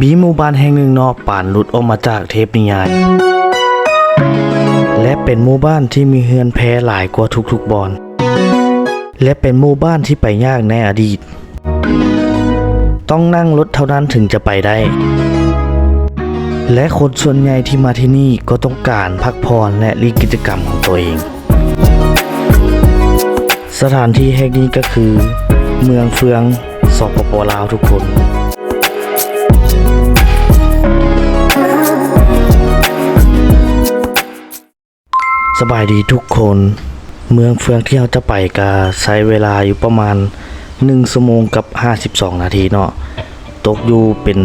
ມີໝູ່ບ້ານແຫ່ງໜຶ່ງເນາະ ປານຫຼຸດອອກມາຈາກເທບນິຍາຍ ແລະ ເປັນໝູ່ບ້ານທີ່ມີເຮືອນແພຫຼາຍກວ່າທຸກໆບ່ອນ ແລະ ເປັນໝູ່ບ້ານທີ່ໄປຍາກໃນອະດີດ. ຕ້ອງນັ່ງລົດເທົ່ານັ້ນເຖິງຈະໄປໄດ້ ແລະ ຄົນສ່ວນໃຫຍ່ທີ່ມາທີ່ນີ້ກໍຕ້ອງການພັກຜ່ອນ ແລະ ຫຼີກກິດຈະກຳຂອງຕົວເອງ. ສະຖານທີ່ແຫ່ງນີ້ກໍຄືເມືອງເຟືອງ ສປປ ລາວ ທຸກຄົນ. ສະບາຍດີທຸກຄົນ. ເມືອງເຟືອງທີ່ເຮົາຈະໄປກະໃຊ້ເວລາຢູ່ປະມານໜຶ່ງຊົ່ວໂມງກັບຫ້າສິບສອງນາທີເນາະ, ຕົກຢູ່ເປັນ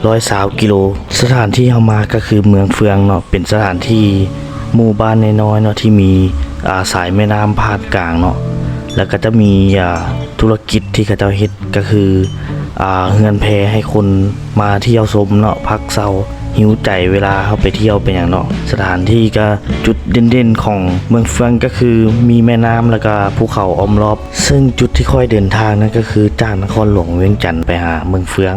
ຮ້ອຍຊາວກິໂລ. ສະຖານທີ່ເຮົາມາກະຄືເມືອງເຟືອງເນາະ, ເປັນສະຖານທີ່ໝູ່ບ້ານນ້ອຍໆເນາະ ທີ່ມີ ອາ ສາຍແມ່ນ້ຳຜ່ານກາງເນາະ, ແລ້ວກະຈະມີ ອາ ທຸລະກິດທີ່ເຂົາເຈົ້າເຮັດ ກະຄື ອາ ເຮືອນແພໃຫ້ຄົນມາທ່ຽວຊົມເນາະ, ພັກເຊົາ ຫິວໃຈເວລາເຮົາໄປທ່ຽວໄປຫຍັງເນາະ. ສະຖານທີ່ກະ ຈຸດເດັ່ນໆຂອງເມືອງເຟືອງກະຄືມີແມ່ນ້ຳ ແລ້ວກະພູເຂົາອ້ອມລອບ, ເຊິ່ງຈຸດທີ່ຂ້ອຍເດີນທາງນັ້ນກະຄືຈາກນະຄອນຫຼວງວຽງຈັນໄປຫາເມືອງເຟືອງ.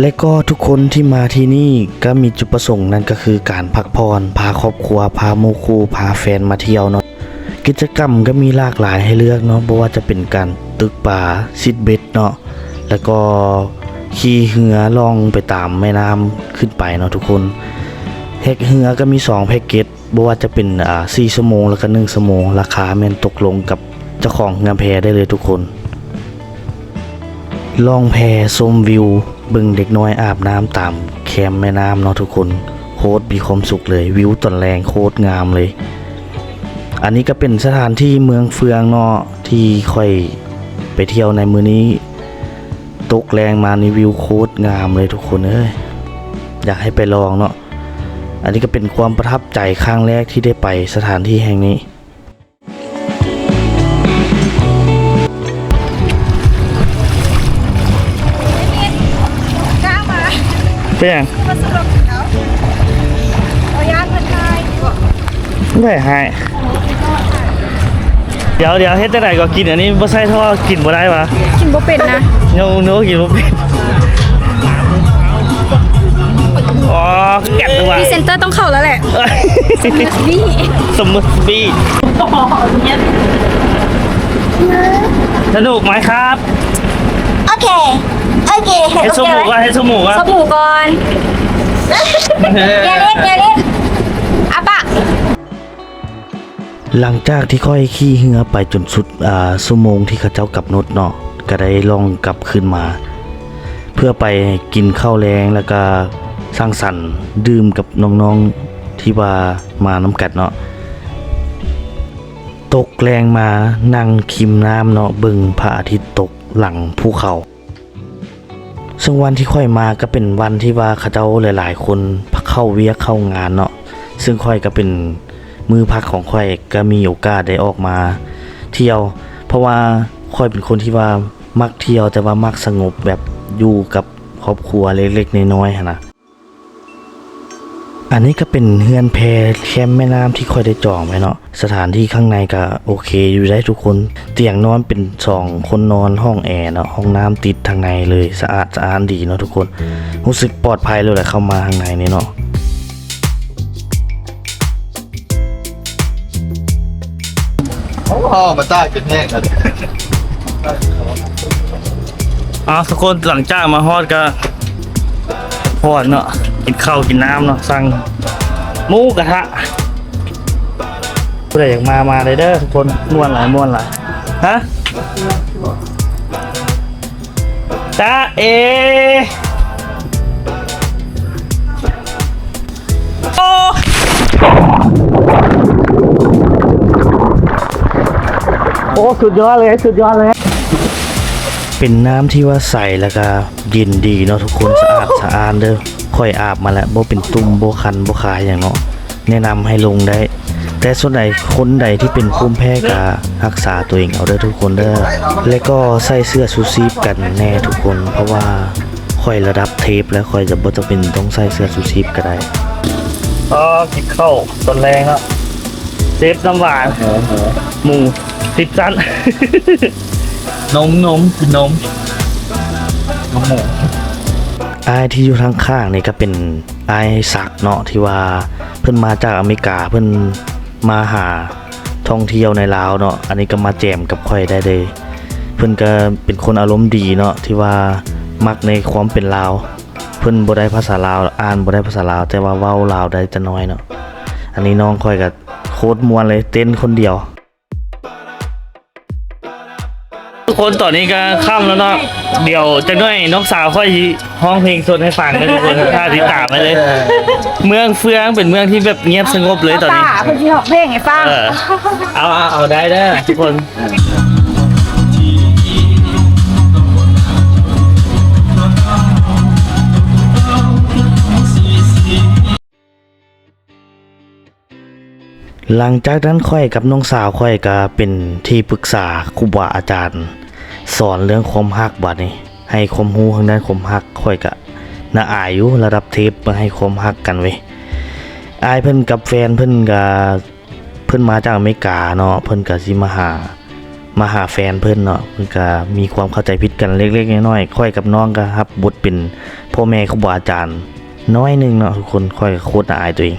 ແລະກໍທຸກຄົນທີ່ມາທີ່ນີ້ກະມີຈຸດປະສົງ ນັ້ນກະຄືການພັກຜ່ອນ, ພາຄອບຄົວ, ພາໝູ່ຄູ່, ພາແຟນມາທ່ຽວເນາະ. ກິດຈະກຳກະມີຫຼາກຫຼາຍໃຫ້ເລືອກເນາະ, ບໍ່ວ່າຈະເປັນການຕຶກປາ, ຊິດເບັດເນາະ, ແລ້ວກໍຂີ່ເຮືອລ່ອງໄປຕາມແມ່ນ້ຳຂຶ້ນໄປເນາະທຸກຄົນ. ແພັກເຮືອກະມີສອງແພັກເກັດ, ບໍ່ວ່າຈະເປັນ ອາ ສີ່ຊົ່ວໂມງ ແລ້ວກະໜຶ່ງຊົ່ວໂມງ, ລາຄາແມ່ນຕົກລົງກັບເຈົ້າຂອງເຮືອແພໄດ້ເລີຍທຸກຄົນ. ລ່ອງແພຊົມວິວ ເບິ່ງເດັກນ້ອຍອາບນ້ຳຕາມແຄມແມ່ນ້ຳເນາະທຸກຄົນ, ໂຄດມີຄວາມສຸກເລີຍ, ວິວຕອນແລງໂຄດງາມເລີຍ. ອັນນີ້ກະເປັນສະຖານທີ່ເມືອງເຟືອງເນາະ ທີ່ຂ້ອຍໄປທ່ຽວໃນມື້ນີ້, ຕົກແລງມານີ້ວິວໂຄດງາມເລີຍທຸກຄົນເອີຍ, ຢາກໃຫ້ໄປລອງເນາະ. ອັນນີ້ກະເປັນຄວາມປະທັບໃຈຄັ້ງແລກທີ່ໄດ້ໄປສະຖານທີ່ແຫ່ງນີ້. ເປັນຫຍັງ? ບໍ່ໄດ້ໃຫ້. ດຽວໆ ເຮັດຈັ່ງໃດກໍກິນ ອັນນີ້ບໍ່ໃສ່ທໍ່ກິນບໍ່ໄດ້ຫວາ? ກິນບໍ່ເປັນນະ. ໂນ ໂນ ກິນບໍ່ເປັນ. ອໍ ຄືກັນຕົວະ. ພຣີເຊັນເຕີຕ້ອງເຂົ້າແລ້ວແຫຼະ. ສະມູດຕີ້ ສະມູດຕີ້. ສະໜຸກໄໝຄັບ? ໂອເຄ ໂອເຄ ເຮັດຊຸບໝູກ່ອນ ເຮັດຊຸບໝູກ່ອນ ຊຸບໝູກ່ອນ. ຢ່າຫຼິ້ນ ຢ່າຫຼິ້ນ ອາປາກ. ຫຼັງຈາກທີ່ຂ້ອຍຂີ່ເຮືອໄປຈົນສຸດ ອາ ຊົ່ວໂມງທີ່ເຂົາເຈົ້າກຳນົດເນາະ, ກະໄດ້ລ່ອງກັບຄືນມາ ເພື່ອໄປກິນເຂົ້າແລງ ແລ້ວກະສັງສັນດື່ມກັບນ້ອງໆທີ່ວ່າມານຳກັນເນາະ. ຕົກແລງມານັ່ງຄິມນ້ຳເນາະ, ເບິ່ງພະອາທິດຕົກຫຼັງພູເຂົາ. ເຊິ່ງວັນທີ່ຂ້ອຍມາກະເປັນວັນທີ່ວ່າເຂົາເຈົ້າຫຼາຍໆຄົນເຂົ້າວຽກເຂົ້າງານເນາະ, ເຊິ່ງຂ້ອຍກະເປັນມື້ພັກຂອງຂ້ອຍ, ກະມີໂອກາດໄດ້ອອກມາທ່ຽວ ເພາະວ່າຂ້ອຍເປັນຄົນທີ່ວ່າມັກທ່ຽວ ແຕ່ວ່າມັກສະຫງົບ ແບບຢູ່ກັບຄອບຄົວເລັກໆນ້ອຍໆຫັ້ນນະ. ອັນນີ້ກະເປັນເຮືອນແພແຄມແມ່ນ້ຳທີ່ຂ້ອຍໄດ້ຈອງໄວ້ເນາະ. ສະຖານທີ່ຂ້າງໃນກະໂອເຄຢູ່ໄດ໋ທຸກຄົນ, ຕຽງນອນເປັນສອງຄົນນອນ ຫ້ອງແອເນາະ, ຫ້ອງນ້ຳຕິດທາງໃນເລີຍ, ສະອາດສະອ້ານດີເນາະທຸກຄົນ, ຮູ້ສຶກປອດໄພໂລດແຫຼະເຂົ້າມາທາງໃນນີ້ເນາະ. ໂອ້ ມາຕາຍເປັນແຮງ. ເອົາ ທຸກຄົນ, ຫຼັງຈາກມາຮອດກະ ຜ່ອນເນາະ, ກິນເຂົ້າກິນນ້ຳເນາະ, ສັ່ງໝູກະທະ. ຜູ້ໃດຢາກມາ ມາໄດ້ເດີທຸກຄົນ, ມ່ວນຫຼາຍ ມ່ວນຫຼາຍ. ຮະ? ຈາເອ. ໂອ້ ໂອ້ ສຸດຍອດເລີຍ ສຸດຍອດເລີຍ. ເປັນນ້ຳທີ່ວ່າໃສ ແລ້ວກະເຢັນດີເນາະທຸກຄົນ, ສະອາດສະອ້ານເດີ. ຂ້ອຍອາບມາແລ້ວ ບໍ່ເປັນຕຸ່ມ ບໍ່ຄັນ ບໍ່ຄາຫຍັງເນາະ, ແນະນຳໃຫ້ລົງໄດ້. ແຕ່ສ່ວນໃດ ຄົນໃດທີ່ເປັນພູມແພ້ກະຮັກສາຕົວເອງເອົາເດີທຸກຄົນເດີ, ແລະກໍໃສ່ເສື້ອຊູຊີບກັນແນ່ທຸກຄົນ, ເພາະວ່າ ຂ້ອຍລະດັບເທບແລ້ວ ຂ້ອຍຈະບໍ່ຈຳເປັນຕ້ອງໃສ່ເສື້ອຊູຊີບກໍໄດ້. ອໍ ກິນເຂົ້າຕອນແລງເນາະ ເຊບນ້ຳຫວານ ເອີ ເອີ ໝູສິບຊັ້ນ ນົມ ນົມ ນົມ ນົມໝູ. ອ້າຍທີ່ຢູ່ທາງຂ້າງນີ້ກໍເປັນອ້າຍສັກເນາະ ທີ່ວ່າເພິ່ນມາຈາກອາເມລິກາ ເພິ່ນມາຫາ ທ່ອງທ່ຽວໃນລາວເນາະ, ອັນນີ້ກໍມາແຈມກັບຂ້ອຍໄດ້ເລີຍ. ເພິ່ນກໍເປັນຄົນອາລົມດີເນາະ ທີ່ວ່າມັກໃນຄວາມເປັນລາວ. ເພິ່ນບໍ່ໄດ້ພາສາລາວ ອ່ານບໍ່ໄດ້ພາສາລາວ ແຕ່ວ່າເວົ້າລາວໄດ້ຈັກໜ້ອຍເນາະ. ອັນນີ້ນ້ອງຂ້ອຍກໍໂຄດມ່ວນເລີຍ ເຕັ້ນຄົນດຽວ. ທຸກຄົນ ຕອນນີ້ກໍຄ່ຳແລ້ວເນາະ, ດຽວຈັກໜ້ອຍນ້ອງສາວຂ້ອຍຊິຮ້ອງເພງສົດໃຫ້ຟັງເດີທຸກຄົນ ຖ້າຕິດຕາມໄວ້ເລີຍ. ເມືອງເຟືອງເປັນເມືອງທີ່ແບບງຽບສະຫງົບເລີຍຕອນນີ້. ເພິ່ນຊິຮ້ອງເພງໃຫ້ຟັງ. ເອີ ເອົາ ເອົາ ເອົາ ໄດ້ເດີທຸກຄົນ. ຫຼັງຈາກນັ້ນຂ້ອຍກັບນ້ອງສາວຂ້ອຍກໍເປັນທີ່ປຶກສາຄູບາອາຈານ ສອນເລື່ອງຄວາມຮັກ. ບາດນີ້ໃຫ້ຄວາມຮູ້ທາງດ້ານຄວາມຮັກ ຂ້ອຍກໍໜ້າອາຍຢູ່ ລະດັບເທບມາໃຫ້ຄວາມຮັກກັນເວີຍ. ອ້າຍເພິ່ນກັບແຟນເພິ່ນກໍ ເພິ່ນມາຈາກອາເມລິກາເນາະ ເພິ່ນກໍຊິມາຫາ ມາຫາແຟນເພິ່ນເນາະ, ເພິ່ນກໍມີຄວາມເຂົ້າໃຈຜິດກັນເລັກໆນ້ອຍໆ. ຂ້ອຍກັບນ້ອງກໍຮັບບົດເປັນພໍ່ແມ່ຄູບາອາຈານໜ້ອຍໜຶ່ງເນາະທຸກຄົນ. ຂ້ອຍກໍໂຄດອາຍຕົວເອງ.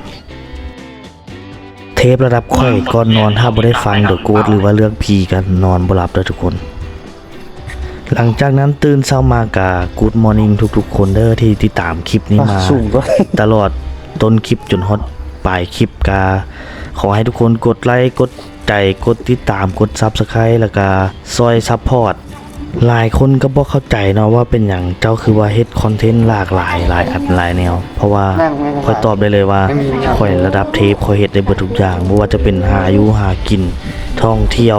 ເທບລະດັບຂ້ອຍກ່ອນນອນ ຖ້າບໍ່ໄດ້ຟັງດຽວໂກດ ຫຼືວ່າເລື່ອງຜີກໍນອນບໍ່ຫຼັບເດີທຸກຄົນ. ຫຼັງຈາກນັ້ນຕື່ນເຊົ້າມາກະ Good morning ທຸກໆຄົນເດີ ທີ່ຕິດຕາມຄລິບນີ້ມາ ອ່ະ ສູງກວ່າ ຕະຫຼອດຕົ້ນຄລິບຈົນຮອດປາຍຄລິບ. ກະຂໍໃຫ້ທຸກຄົນກົດໄລ ກົດໃຈ ກົດຕິດຕາມ ກົດ Subscribe ແລ້ວກະຊ່ອຍ support. ຫຼາຍຄົນກໍບໍ່ເຂົ້າໃຈເນາະວ່າເປັນຫຍັງເຈົ້າຄືວ່າເຮັດຄອນເທັນຫຼາກຫຼາຍ ຫຼາຍອັນຫຼາຍແນວ, ເພາະວ່າຂ້ອຍຕອບໄດ້ເລີຍວ່າ ຂ້ອຍລະດັບເທບ ຂ້ອຍເຮັດໄດ້ເບິດທຸກຢ່າງ, ບໍ່ວ່າຈະເປັນຫາຢູ່ຫາກິນ ທ່ອງທ່ຽວ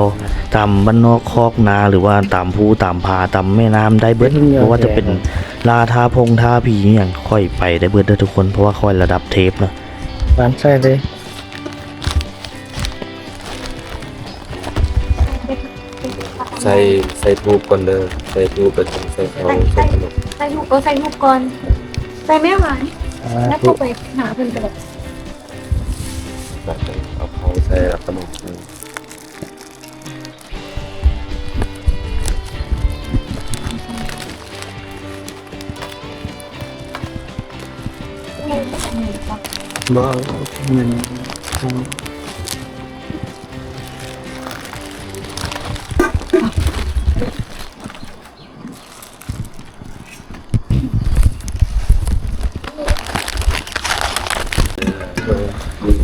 ຕາມບ້ານນອກຄອກນາ ຫຼືວ່າຕາມພູຕາມຜາ ຕາມແມ່ນ້ຳ ໄດ້ເບິດ. ບໍ່ວ່າຈະເປັນລ່າທ້າພົງທ້າຜີອີ່ຫຍັງ ຂ້ອຍໄປໄດ້ເບິດເດີທຸກຄົນ, ເພາະວ່າຂ້ອຍລະດັບເທບເນາະ. ຫວານໃສ່ເລີຍ. ໃສ່ ໃສ່ທູບກ່ອນເດີ ໃສ່ທູບ ແລ້ວຈຶ່ງໃສ່ເຂົ້າ ໃສ່ ໃສ່ຂະໜົມ. ໃສ່ທູບ ເອີ ໃສ່ທູບກ່ອນ ໃສ່ແມ່ຫວານ ອ່າ ແລ້ວກໍໄປຫາເພິ່ນກໍໄດ້. ແລ້ວຈຶ່ງເອົາເຂົ້າໃສ່ ແລ້ວຂະໜົມໃສ່.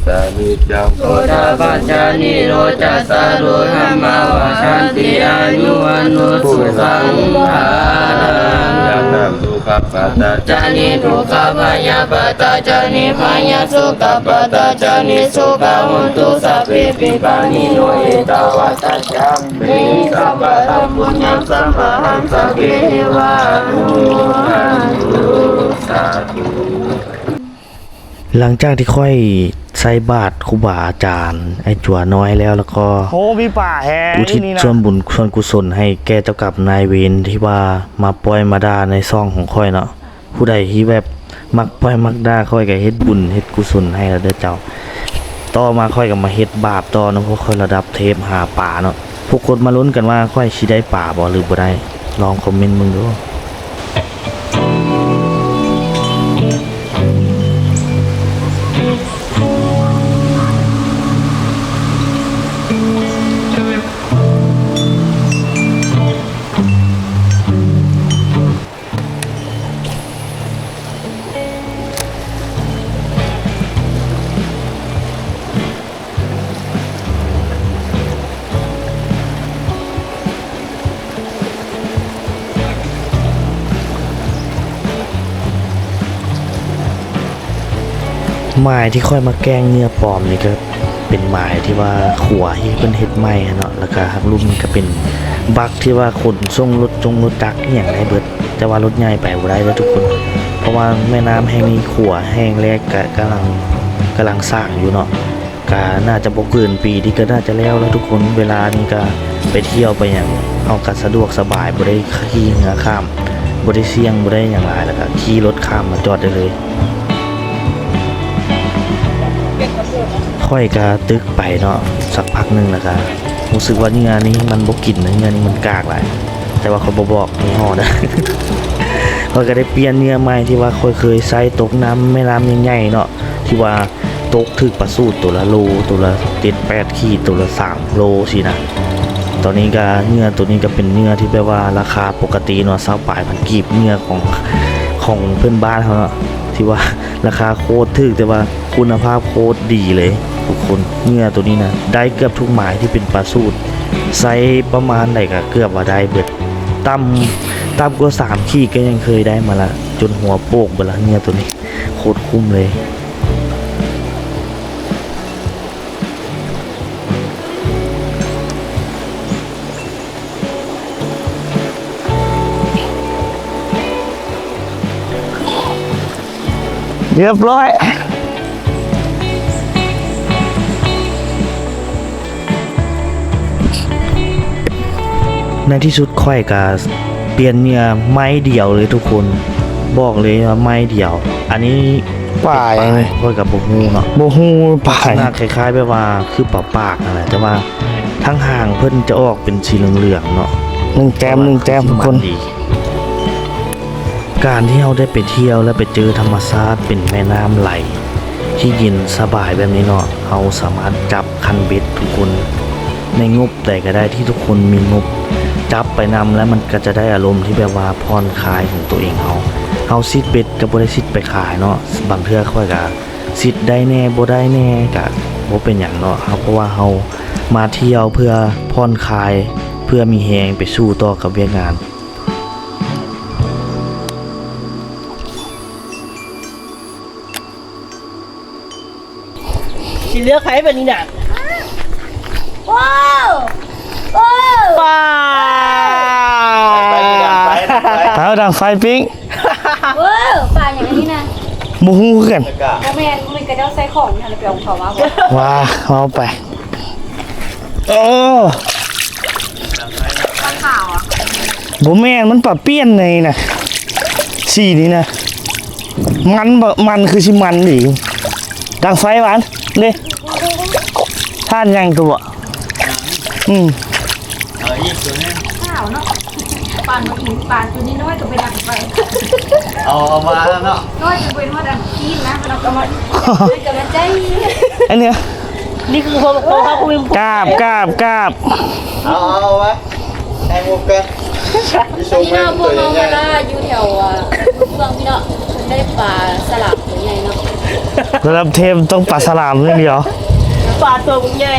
ສາທຸ ໂສດາປັນຈານິໂຣຈັສສະໂຣທຳມາວາທານຕິ ອາຍຸວັນໂນສຸຂັງພະລັງ. ຍະຖາ ໂຕຄະປະຕະຈານິ ໂຕຄະພະຍາປະຕະຈານິ ພະຍາໂສກະປະຕະຈານິ ໂສກະໂຫຕຸ ສັບເພປິປານິໂນ ເອຕາວັດຕະຈາ ເມ ສັບພະທັງ ປຸນຍັງ ສັບພະຫັງ ສັບເພ ເທວາ ອະນຸໂມທະຕຸ ສາທຸ. ຫຼັງຈາກທີ່ຂ້ອຍໃສ່ບາດຄູບາອາຈານໄອ້ຈົວນ້ອຍແລ້ວ ແລ້ວກໍ ໂອ້ ມີປາແຮງ ອຸທິດສ່ວນບຸນສ່ວນກຸສົນໃຫ້ແກ່ເຈົ້າກຳນາຍເວນທີ່ວ່າມາປ້ອຍມາດ່າໃນຊ່ອງຂອງຂ້ອຍເນາະ. ຜູ້ໃດທີ່ແບບມັກປ້ອຍມັກດ່າຂ້ອຍກໍເຮັດບຸນເຮັດກຸສົນໃຫ້ແລ້ວເດີເຈົ້າ. ຕໍ່ມາຂ້ອຍກໍມາເຮັດບາບຕໍ່ເນາະ ເພາະຂ້ອຍລະດັບເທບຫາປາເນາະ. ພວກຄົນມາລຸ້ນກັນວ່າຂ້ອຍຊິໄດ້ປາບໍ່ ຫຼື ບໍ່ໄດ້ ລອງຄອມເມັນເບິ່ງດູ. ໝາຍທີ່ຂ້ອຍມາແກ້ງເຫຍື່ອປອມນີ້ກໍເປັນໝາຍທີ່ວ່າຂົວທີ່ເພິ່ນເຮັດໃໝ່ຫັ້ນເນາະ, ແລ້ວກໍທາງລຸ່ມນີ້ກໍເປັນບັກທີ່ວ່າຂົນສົ່ງລົດຈົງລົດຈັກອີ່ຫຍັງໄດ້ເບິດ, ແຕ່ວ່າລົດໃຫຍ່ໄປບໍ່ໄດ້ເດີທຸກຄົນ ເພາະວ່າແມ່ນ້ຳແຫ່ງນີ້ຂົວແຫ່ງແລກກະກຳລັງ ກຳລັງສ້າງຢູ່ເນາະ. ກະໜ້າຈະບໍ່ເກີນປີນີ້ກະໜ້າຈະແລ້ວແລ້ວທຸກຄົນ. ເວລານີ້ກະໄປທ່ຽວໄປຫຍັງ ເຮົາກະສະດວກສະບາຍ ບໍ່ໄດ້ຂີ່ເຮືອຂ້າມ. ບໍ່ໄດ້ສ່ຽງ ບໍ່ໄດ້ຫຍັງຫຼາຍ ແລ້ວກໍຂີ່ລົດຂ້າມມາຈອດໄດ້ເລີຍ. ຂ້ອຍກໍຕຶກໄປເນາະ ສັກພັກໜຶ່ງ ແລ້ວກໍຮູ້ສຶກວ່າເຫຍື່ອນີ້ມັນບໍ່ກິນນະ ເຫຍື່ອນີ້ມັນກາກຫຼາຍ. ແຕ່ວ່າຂ້ອຍບໍ່ບອກຍີ່ຫໍ້ເດີ. ຂ້ອຍກໍໄດ້ປ່ຽນເຫຍື່ອໃໝ່ ທີ່ວ່າຂ້ອຍເຄີຍໃຊ້ຕົກນ້ຳແມ່ນ້ຳໃຫຍ່ໆເນາະ ທີ່ວ່າຕົກຖືກປາສູດໂຕລະໂລ ໂຕລະເຈັດແປດຂີດ ໂຕລະສາມໂລຊີ້ນະ. ຕອນນີ້ກໍເຫຍື່ອໂຕນີ້ກໍເປັນເຫຍື່ອທີ່ແບບວ່າລາຄາປົກກະຕິເນາະ ຊາວປາຍພັນກີບ ເຫຍື່ອຂອງ ຂອງເພື່ອນບ້ານເຮົາເນາະ ທີ່ວ່າລາຄາໂຄດຖືກ ແຕ່ວ່າຄຸນນະພາບໂຄດດີເລີຍທຸກຄົນ. ເຫຍື່ອໂຕນີ້ນະ ໄດ້ເກືອບທຸກໝາຍທີ່ເປັນປາສູດ ໃຊ້ປະມານໃດກໍເກືອບວ່າໄດ້ເບິດ. ຕ່ຳ ຕ່ຳກວ່າສາມຂີດກໍຍັງເຄີຍໄດ້ມາລະ ຈົນຫົວໂປກເບິດລະ ເຫຍື່ອໂຕນີ້ ໂຄດຄຸ້ມເລີຍ. ຮຽບຮ້ອຍ. ໃນທີ່ສຸດຂ້ອຍກະປ່ຽນເຫຍື່ອໄມ້ດຽວເລີຍທຸກຄົນ ບອກເລີຍວ່າໄມ້ດຽວ. ອັນນີ້ປາຫຍັງນີ້ ຂ້ອຍກະບໍ່ຮູ້ເນາະ ບໍ່ຮູ້ປາຫຍັງ. ລັກສະນະຄ້າຍໆແບບວ່າຄືປາປາກຫັ້ນແຫຼະ ແຕ່ວ່າທາງຫາງເພິ່ນຈະອອກເປັນສີເຫຼືອງໆເນາະ. ໜຶ່ງແຕ້ມ ໜຶ່ງແຕ້ມທຸກຄົນ. ການທີ່ເຮົາໄດ້ໄປທ່ຽວ ແລະ ໄປເຈີທຳມະຊາດ ເປັນແມ່ນ້ຳໄຫຼທີ່ເຢັນສະບາຍແບບນີ້ເນາະ ເຮົາສາມາດຈັບຄັນເບັດທຸກຄົນ ໃນງົບໃດກໍໄດ້ທີ່ທຸກຄົນມີງົບ ຈັບໄປນຳ ແລ້ວມັນກໍຈະໄດ້ອາລົມທີ່ແບບວ່າຜ່ອນຄາຍຂອງໂຕເອງເຮົາ. ເຮົາຊິດເບັດກໍບໍ່ໄດ້ຊິດໄປຂາຍເນາະ ບາງເທື່ອຂ້ອຍກໍຊິດໄດ້ແດ່ບໍ່ໄດ້ແດ່ ກໍບໍ່ເປັນຫຍັງເນາະ ເຮົາ ເພາະວ່າເຮົາມາທ່ຽວເພື່ອຜ່ອນຄາຍ ເພື່ອມີແຮງໄປສູ້ຕໍ່ກັບວຽກງານ. ຊິເລືອກໃຜບັດນີ້ນະ? ໂອ້ ໂອ້ ປາ ໄປ ໄປ ໄປ ເອົາດັງໄຟປີ້ງ. ໂອ້ ປາຫຍັງອັນນີ້ນະ? ບໍ່ຮູ້ຄືກັນ. ບໍ່ແມ່ນ ມັນກະເຈົ້າໃສ່ຂອງຫັ້ນ ໄປເອົາເຂົາມາບໍ່? ວ່າ ເອົາໄປ. ໂອ້ ປາຂາວອະ? ບໍ່ແມ່ນ ມັນປາປ່ຽນໃນນະ ສີນີ້ນະ ມັນບໍ່ ມັນຄືຊິມັນດີ. ດັງໄຟຫວານເດ້ ທ່ານຫຍັງຕົວະ? ອືມ ເອົາອີກຕົວໜຶ່ງ. ຂາວເນາະ ປານບໍ່ອີກ ປານຕົວນ້ອຍໆກໍໄປດັງໄຟ. ເອົາ ເອົາມາແລ້ວເນາະ ນ້ອຍຈະເປັນວ່າດັງຊີ້ນນະ ມັນເອົາກະມາ ກຳລັງໃຈ. ອັນເນີ້ຍ ນີ້ຄືຄວາມ ຄວາມພາກພູມ ກາບ ກາບ ກາບ. ເອົາ ເອົາ ເອົາໄວ້ໃຫ້ໝູ່ເພື່ອນ. ນີ້ເນາະ ພວກເຮົາມາລາຢູ່ແຖວ ອ່າ ເມືອງພີ່ເນາະ ເພິ່ນໄດ້ປາສະຫຼາມຕົວໃຫຍ່ເນາະ. ລະດັບເທບຕ້ອງປາສະຫຼາມຢ່າງດຽວ ປາຕົວບັກໃຫຍ່.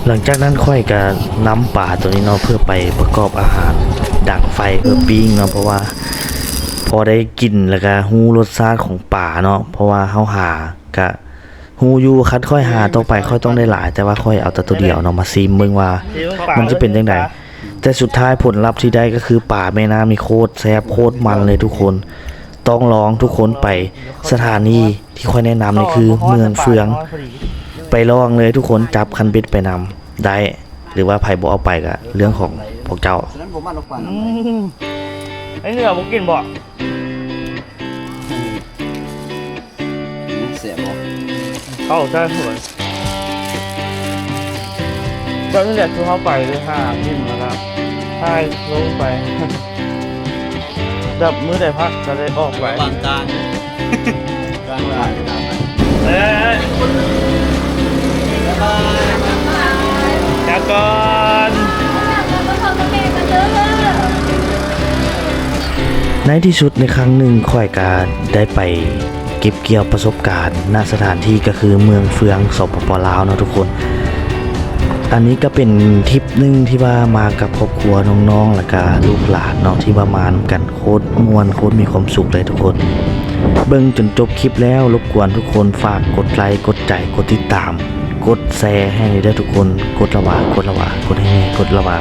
ຫຼັງຈາກນັ້ນຂ້ອຍກະນຳປາຕົວນີ້ເນາະ ເພື່ອໄປປະກອບອາຫານ ດັງໄຟເພື່ອປີ້ງເນາະ ເພາະວ່າພໍໄດ້ກິນ ແລ້ວກະຮູ້ລົດຊາດຂອງປາເນາະ ເພາະວ່າເຮົາຫາ ກະຮູ້ຢູ່ ຄັນຂ້ອຍຫາຕໍ່ໄປຂ້ອຍຕ້ອງໄດ້ຫຼາຍ ແຕ່ວ່າຂ້ອຍເອົາແຕ່ໂຕດຽວເນາະ ມາຊີມເບິ່ງວ່າມັນຈະເປັນຈັ່ງໃດ. ແຕ່ສຸດທ້າຍຜົນລັບທີ່ໄດ້ກໍຄືປາແມ່ນ້ຳນີ້ໂຄດແຊບໂຄດມັນເລີຍທຸກຄົນ ຕ້ອງລອງທຸກຄົນໄປ. ສະຖານທີ່ທີ່ຂ້ອຍແນະນຳນີ້ຄືເມືອງເຟືອງ ໄປລອງເລີຍທຸກຄົນ ຈັບຄັນເບັດໄປນຳໄດ້ ຫຼືວ່າໃຜບໍ່ເອົາໄປກໍເລື່ອງຂອງພວກເຈົ້າ. ອືມ ໄອ້ເໜືອບໍ່ກິນບໍ່? ແຊບບໍ່? ເຂົ້າໃຈເພິ່ນ ແບບນີ້ແຫຼະ ຄືເຮົາໄປຫາກິນ ແລ້ວກໍຖ່າຍລົງໄປ ແບບມື້ໃດພັກກໍໄດ້ອອກໄປ ບາງການ ເອີ ຈາກກ່ອນ. ໃນທີ່ສຸດໃນຄັ້ງໜຶ່ງ ຂ້ອຍກະໄດ້ໄປເກັບກ່ຽວປະສົບການ ນະ ສະຖານທີ່ກໍຄືເມືອງເຟືອງ ສປປ ລາວເນາະທຸກຄົນ. ອັນນີ້ກໍເປັນທຣິບໜຶ່ງທີ່ວ່າມາກັບຄອບຄົວນ້ອງໆ ແລ້ວກະລູກຫຼານເນາະ ທີ່ວ່າມານຳກັນ ໂຄດມ່ວນ ໂຄດມີຄວາມສຸກເລີຍທຸກຄົນ. ເບິ່ງຈົນຈົບຄລິບແລ້ວ ລົບກວນທຸກຄົນຝາກກົດໄລ ກົດໃຈ ກົດຕິດຕາມ ກົດແຊໃຫ້ເດີທຸກຄົນ. ກົດລະຫວາ ກົດລະຫວາ ກົດໃຫ້ແນ່ ກົດລະຫວາ.